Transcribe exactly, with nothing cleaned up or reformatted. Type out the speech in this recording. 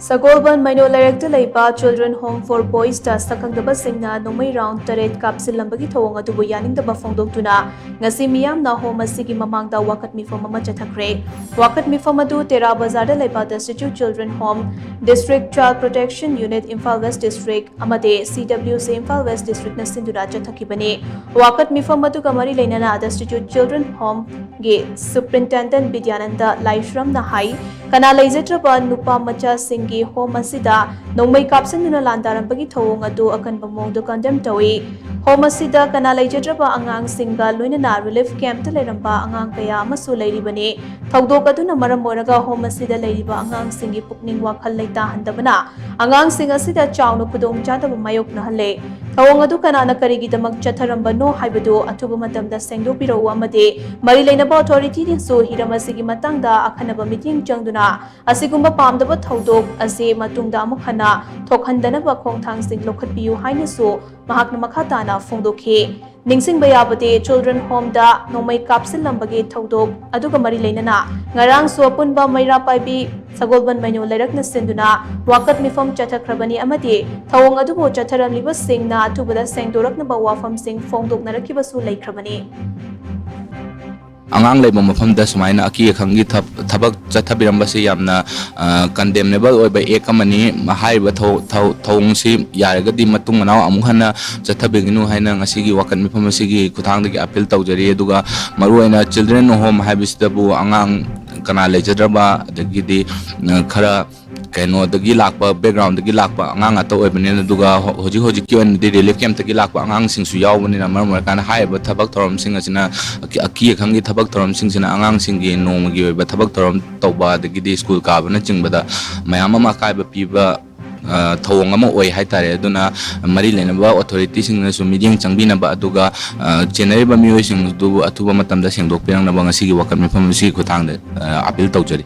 ꯁꯒꯣꯜꯕꯟ ꯃꯩꯅꯣ ꯂꯩꯔꯛꯇ ꯂꯩꯕ Children Home for Boys ꯇ ꯁꯛꯈꯪꯗꯕꯁꯤꯡꯅ ꯅꯣꯡꯃꯩ round ꯇꯔꯦꯠ ꯀꯥꯞꯁꯤꯜꯂꯝꯕꯒꯤ ꯊꯧꯑꯣꯡ ꯑꯗꯨꯕꯨ ꯌꯥꯅꯤꯡꯗꯕ ꯐꯣꯡꯗꯣꯛꯇꯨꯅ ꯉꯁꯤ ꯃꯤꯌꯥꯝꯅ home ꯑꯁꯤꯒꯤ ꯃꯃꯥꯡꯗ ꯋꯥꯀꯠ ꯃꯤꯐꯝ ꯑꯃ ꯆꯠꯊꯈ꯭ꯔꯦ꯫ ꯋꯥꯀꯠ ꯃꯤꯐꯝ ꯑꯗꯨ ꯇꯦꯔꯥ ꯕꯖꯥꯔꯗ ꯂꯩꯕ Destitute Children Home, District Child Protection Unit, Imphal West District ꯑꯃꯗꯤ C W C Imphal West District ꯅ ꯁꯤꯟꯗꯨꯅ ꯆꯠꯊꯈꯤꯕꯅꯤ꯫ ꯋꯥꯀꯠ ꯃꯤꯐꯝ ꯑꯗꯨꯒ ꯃꯔꯤ ꯂꯩꯅꯅ Destitute Children Home ꯒꯤ Superintendent ꯕꯤꯗ꯭ꯌꯥꯅꯟꯗ ꯂꯥꯏꯁ꯭ꯔꯝꯅ ꯍꯥꯏ, ꯀꯅꯥ ꯂꯩꯖꯗ꯭ꯔꯕ ꯅꯨꯄꯥ ꯃꯆꯥꯁꯤꯡꯒꯤ home ꯑꯁꯤꯗ ꯅꯣꯡꯃꯩ ꯀꯥꯞꯁꯤꯟꯗꯨꯅ ꯂꯥꯟꯗꯥꯔꯝꯕꯒꯤ ꯊꯧꯑꯣꯡ ꯑꯗꯨ ꯑꯀꯟꯕ ꯃꯑꯣꯡꯗ condemn ꯇꯧꯏ꯫ Home ꯑꯁꯤꯗ ꯀꯅꯥ ꯂꯩꯖꯗ꯭ꯔꯕ ꯑꯉꯥꯡꯁꯤꯡꯒ ꯂꯣꯏꯅꯅ relief camp ꯇ ꯂꯩꯔꯝꯕ ꯑꯉꯥꯡ ꯀꯌꯥ ꯑꯃꯁꯨ ꯂꯩꯔꯤꯕꯅꯤ꯫ ꯊꯧꯗꯣꯛ ꯑꯗꯨꯅ ꯃꯔꯝ ꯑꯣꯏꯔꯒ home ꯑꯁꯤꯗ ꯂꯩꯔꯤꯕ ꯑꯉꯥꯡꯁꯤꯡꯒꯤ ꯄꯨꯛꯅꯤꯡ ꯋꯥꯈꯜ ꯂꯩꯇꯥꯍꯟꯗꯕꯅ ꯑꯉꯥꯡꯁꯤꯡ ꯑꯁꯤꯗ ꯆꯥꯎꯅ ꯈꯨꯗꯣꯡꯆꯥꯗꯕ ꯃꯥꯌꯣꯛꯅꯍꯜꯂꯦ꯫ ꯊꯧꯑꯣꯡ ꯑꯗꯨ ꯀꯅꯥꯅ ꯀꯔꯤꯒꯤꯗꯃꯛ ꯆꯠꯊꯔꯝꯕꯅꯣ ꯍꯥꯏꯕꯗꯨ ꯑꯊꯨꯕ ꯃꯇꯝꯗ ꯁꯦꯡꯗꯣꯛꯄꯤꯔꯛꯎ ꯑꯃꯗꯤ ꯃꯔꯤ ꯂꯩꯅꯕ authority ꯅꯁꯨ ꯍꯤꯔꯝ ꯑꯁꯤꯒꯤ ꯃꯇꯥꯡꯗ ꯑꯈꯟꯅꯕ ꯃꯤꯠꯌꯦꯡ ꯆꯪꯗꯨꯅ ꯑꯁꯤꯒꯨꯝꯕ ꯄꯥꯝꯗꯕ ꯊꯧꯗꯣꯛ ꯑꯁꯤ ꯃꯇꯨꯡꯗ ꯑꯃꯨꯛ ꯍꯟꯅ ꯊꯣꯛꯍꯟꯗꯅꯕ ꯈꯣꯡꯊꯥꯡꯁꯤꯡ ꯂꯧꯈꯠꯄꯤꯌꯨ ꯍꯥꯏꯅꯁꯨ ꯃꯍꯥꯛꯅ ꯃꯈꯥ ꯇꯥꯅ ꯐꯣꯡꯗꯣꯛꯈꯤ꯫ ꯅꯤꯡꯁꯤꯡꯕ ꯌꯥꯕꯗꯤ, Children Home ꯗ ꯅꯣꯡꯃꯩ ꯀꯥꯞꯁꯤꯜꯂꯝꯕꯒꯤ ꯊꯧꯗꯣꯛ ꯑꯗꯨꯒ ꯃꯔꯤ ꯂꯩꯅꯅ ꯉꯔꯥꯡꯁꯨ ꯑꯄꯨꯟꯕ ꯃꯩꯔꯥ ꯄꯥꯏꯕꯤ ꯁꯒꯣꯜꯕꯟ ꯃꯩꯅꯣ ꯂꯩꯔꯛꯅ ꯁꯤꯟꯗꯨꯅ ꯋꯥꯀꯠ ꯃꯤꯐꯝ ꯆꯠꯊꯈ꯭ꯔꯕꯅꯤ ꯑꯃꯗꯤ ꯊꯧꯑꯣꯡ ꯑꯗꯨꯕꯨ ꯆꯠꯊꯔꯝꯂꯤꯕꯁꯤꯡꯅ ꯑꯊꯨꯕꯗ ꯁꯦꯡꯗꯣꯔꯛꯅꯕ ꯋꯥꯐꯝꯁꯤꯡ ꯐꯣꯡꯗꯣꯛꯅꯔꯛꯈꯤꯕꯁꯨ ꯂꯩꯈ꯭ꯔꯕꯅꯤ꯫ ꯑꯉꯥꯡ ꯂꯩꯕ ꯃꯐꯝꯗ ꯁꯨꯃꯥꯏꯅ ꯑꯀꯤ ꯑꯈꯪꯒꯤ ꯊꯕ-, ꯊꯕꯛ ꯆꯠꯊꯕꯤꯔꯝꯕꯁꯤ ꯌꯥꯝꯅ, ꯑ, condemnable ꯑꯣꯏꯕ act ꯑꯃꯅꯤ꯫ ꯍꯥꯏꯔꯤꯕ ꯊꯧ-, ꯊꯧ-, ꯊꯧꯑꯣꯡꯁꯤ ꯌꯥꯔꯒꯗꯤ ꯃꯇꯨꯡ ꯃꯅꯥꯎ ꯑꯃꯨꯛ ꯍꯟꯅ ꯆꯠꯊꯕꯤꯒꯅꯨ ꯍꯥꯏꯅ ꯉꯁꯤꯒꯤ ꯋꯥꯀꯠ ꯃꯤꯐꯝ ꯑꯁꯤꯒꯤ ꯈꯨꯠꯊꯥꯡꯗꯒꯤ appeal ꯇꯧꯖꯔꯤ꯫ ꯑꯗꯨꯒ ꯃꯔꯨꯑꯣꯏꯅ Children Home ꯍꯥꯏꯕꯁꯤꯗꯕꯨ ꯑꯉꯥꯡ ꯀꯅꯥ ꯂꯩꯖꯗ꯭ꯔꯕ, ꯑꯗꯒꯤꯗꯤ, ꯑ, ꯈꯔ ꯀꯩꯅꯣꯗꯒꯤ ꯂꯥꯛꯄ, background ꯗꯒꯤ ꯂꯥꯛꯄ ꯑꯉꯥꯡ ꯉꯥꯛꯇ ꯑꯣꯏꯕꯅꯤꯅ, ꯑꯗꯨꯒ ꯍꯧ-, ꯍꯧꯖꯤꯛ ꯍꯧꯖꯤꯛꯀꯤ ꯑꯣꯏꯅꯗꯤ relief camp ꯇꯒꯤ ꯂꯥꯛꯄ ꯑꯉꯥꯡꯁꯤꯡꯁꯨ ꯌꯥꯎꯕꯅꯤꯅ, ꯃꯔꯝ ꯑꯣꯏꯔꯀꯥꯟꯗ ꯍꯥꯏꯔꯤꯕ ꯊꯕꯛ ꯊꯧꯔꯝꯁꯤꯡ ꯑꯁꯤꯅ, ꯑꯀꯤ-, ꯑꯀꯤ ꯑꯈꯪꯒꯤ ꯊꯕꯛ ꯊꯧꯔꯝꯁꯤꯡꯁꯤꯅ ꯑꯉꯥꯡꯁꯤꯡꯒꯤ ꯅꯣꯡꯃꯒꯤ ꯑꯣꯏꯕ ꯊꯕꯛ ꯊꯧꯔꯝ ꯇꯧꯕ, ꯑꯗꯒꯤꯗꯤ ꯁ꯭ꯀꯨꯜ ꯀꯥꯕꯅꯆꯤꯡꯕꯗ ꯃꯌꯥꯝ ꯑꯃ ꯑꯀꯥꯏꯕ ꯄꯤꯕ, ꯑ, ꯊꯧꯑꯣꯡ ꯑꯃ ꯑꯣꯏ ꯍꯥꯏꯇꯥꯔꯦ꯫ ꯑꯗꯨꯅ ꯃꯔꯤ ꯂꯩꯅꯕ authority ꯁꯤꯡꯅꯁꯨ ꯃꯤꯠꯌꯦꯡ ꯆꯪꯕꯤꯅꯕ, ꯑꯗꯨꯒ, ꯑ, ꯆꯦꯟꯅꯔꯤꯕ ꯃꯤꯑꯣꯏꯁꯤꯡ ꯑꯗꯨꯕꯨ ꯑꯊꯨꯕ ꯃꯇꯝꯗ ꯁꯦꯡꯗꯣꯛꯄꯤꯔꯛꯅꯕ ꯉꯁꯤꯒꯤ ꯋꯥꯀꯠ ꯃꯤꯐꯝ ꯑꯁꯤꯒꯤ ꯈꯨꯠꯊꯥꯡꯗ, ꯑ, appeal ꯇꯧꯖꯔꯤ꯫